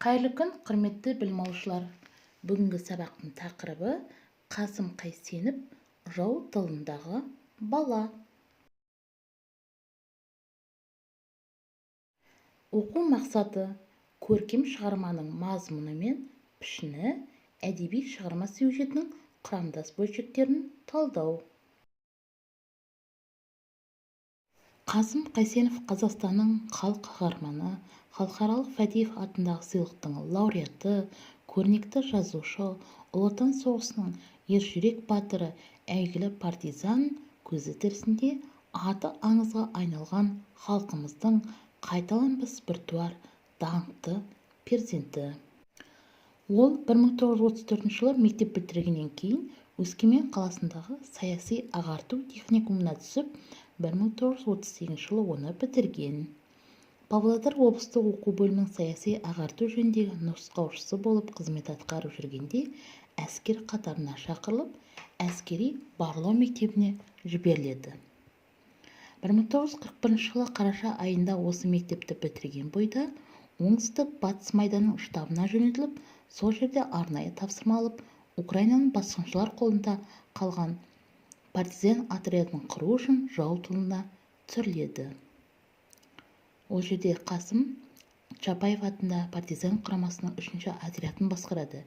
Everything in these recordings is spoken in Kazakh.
Қайырлы күн, құрметті білім алушылар! Бүгінгі сабақтың тақырыбы: Қасым Қайсенов «Жау тылындағы бала». Оқу мақсаты: көркем шығарманың мазмұны мен пішіні, әдеби шығарма сюжетінің құрамдас бөлшектерін талдау. Қасым Қайсенов Қазақстанның халық қаһарманы, халықаралық Фадеев атындағы сыйлықтың лауреаты, көрнекті жазушы, Ұлы Отан соғысының ержүрек батыры, әйгілі партизан, көзі тірісінде аты аңызға айналған халқымыздың қайталанбас біртуар даңқты перзенті. Ол 1934 жылы мектеп бітіргеннен кейін Өскемен қаласындағы саяси ағарту техникумына түсіп, 1938 жылы оны бітірген. Павлодар облыстық оқу бөлімінің саяси ағарту жөніндегі нұсқаушысы болып қызмет атқарып жүргенде әскер қатарына шақырылып, әскери барлау мектебіне жіберіледі. 1941 жылы қараша айында осы мектепті бітірген бойда Оңтүстік Батыс майданның штабына жөнелтіліп, сол жерде арнайы тапсырма алып, Украинаның басқыншылар қолында қалған партизан отрядын құру үшін жау тылына түсіріледі. Ол жерде Қасым Чапаев атында партизан құрамасының үшінші отрядын басқарады.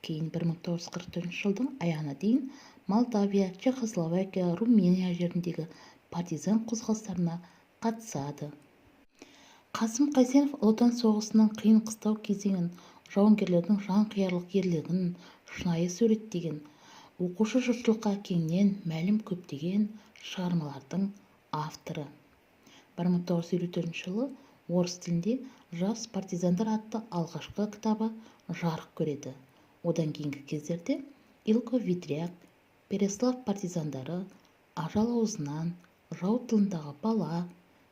Кейін 1944 жылдың аяғына дейін Молдавия, Чехословакия, Румыния жеріндегі партизан қозғалыстарына қатысады. Қасым Қайсенов Ұлы Отан соғысының қиын-қыстау кезеңін, жауынгерлердің жанқиярлық ерлігін шынайы суреттеген, оқушы жұртшылыққа кеңінен мәлім көптеген шығармалардың авторы. 1954 жылы орыс тілінде «Жас партизандар» атты алғашқы кітабы жарық көреді. Одан кейінгі кездерде «Илко Ветряк», «Переслав партизандары», «Ажал аузынан», «Жау тылындағы бала»,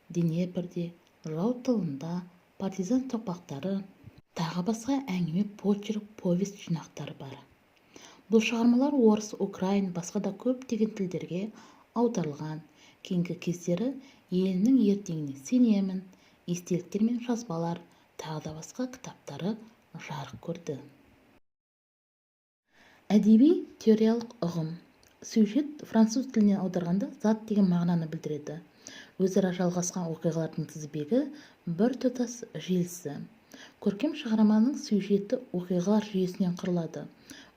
«Днепрде», «Жау тылында», «Партизан соқпақтары», тағы басқа әңгіме, почерк, повесть жинақтары бар. Бұл шығармалар орыс, украин, басқа да көптеген тілдерге аударылған. Кейінгі кездері «Елімнің ертеңіне сенемін», «Естеліктер мен жазбалар», тағы да басқа кітаптары жарық көрді. Әдеби теориялық ұғым. Сюжет француз тілінен аударғанда зат деген мағынаны білдіреді. Өзара жалғасқан оқиғалардың тізбегі, біртұтас желісі. Көркем шығарманың сюжеті оқиғалар жүйесінен құрылады.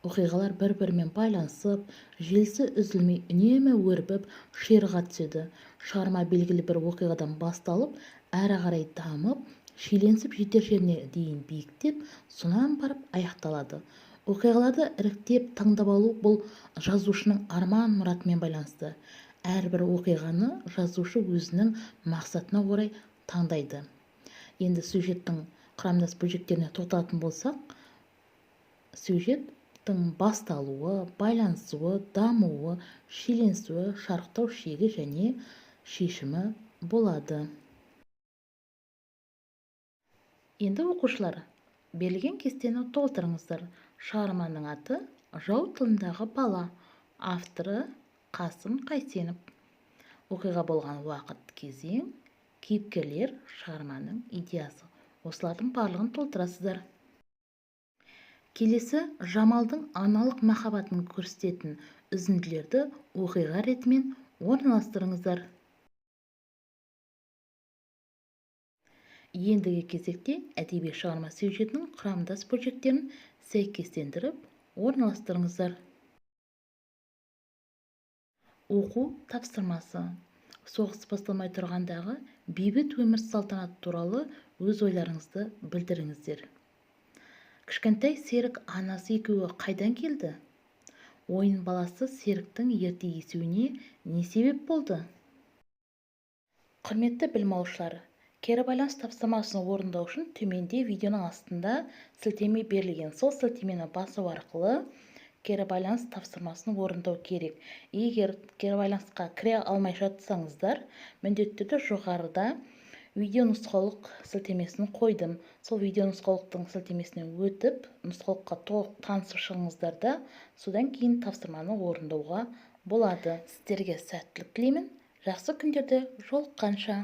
Оқиғалар бір-бірімен байланысып, желісі үзілмей үнемі өрбіп, ширыға түседі. Шығарма белгілі бір оқиғадан басталып, әрі қарай дамып, шиеленісіп жетер жеріне дейін биіктеп, сонан барып аяқталады. Оқиғаларды іріктеп таңдап алу бұл жазушының арман-мұратымен байланысты. Әрбір оқиғаны жазушы өзінің мақсатына орай таңдайды. Енді сюжеттің құрамдас бөлшектеріне тоқталатын болсақ, сюжеттің басталуы, байланысуы, дамуы, шиеленісуі, шарықтау шегі және шешімі болады. Енді, оқушылар, берілген кестені толтырыңыздар. Шығарманың аты «Жау тылындағы бала», авторы Қасым Қайсенов. Оқиға болған уақыт, кезең, кейіпкерлер, шығарманың идеясы. Осылардың барлығын толтырасыздар. Келесі Жамалдың аналық махаббатын көрсететін үзінділерді оқиға ретімен орналастырыңыздар. Ендігі кезекте әдеби шығарма сюжетінің құрамдас бөлшектерін сәйкестендіріп орналастырыңыздар. Оқу тапсырмасы. Соғыс басталмай тұрғандағы бейбіт өмір салтанаты туралы өз ойларыңызды білдіріңіздер. Кішкентай Серік анасы екеуі қайдан келді? Ойын баласы Серіктің ерте есеюіне не себеп болды? Құрметті білім алушылар, кері байланыс тапсырмасын орындау үшін төменде видеоның астында сілтеме берілген. Сол сілтемені басу арқылы кері байланыс тапсырмасын орындау керек. Егер кері байланысқа кіре алмай жатсаңыздар, міндетті түрде жоғарыда видео нұсқаулық сілтемесін қойдым. Сол видео нұсқаулықтың сілтемесіне өтіп, нұсқаулыққа толық танысып шығыңыздар да, содан кейін тапсырманы орындауға болады. Сіздерге сәттілік тілеймін. Жақсы күндерде жолыққанша.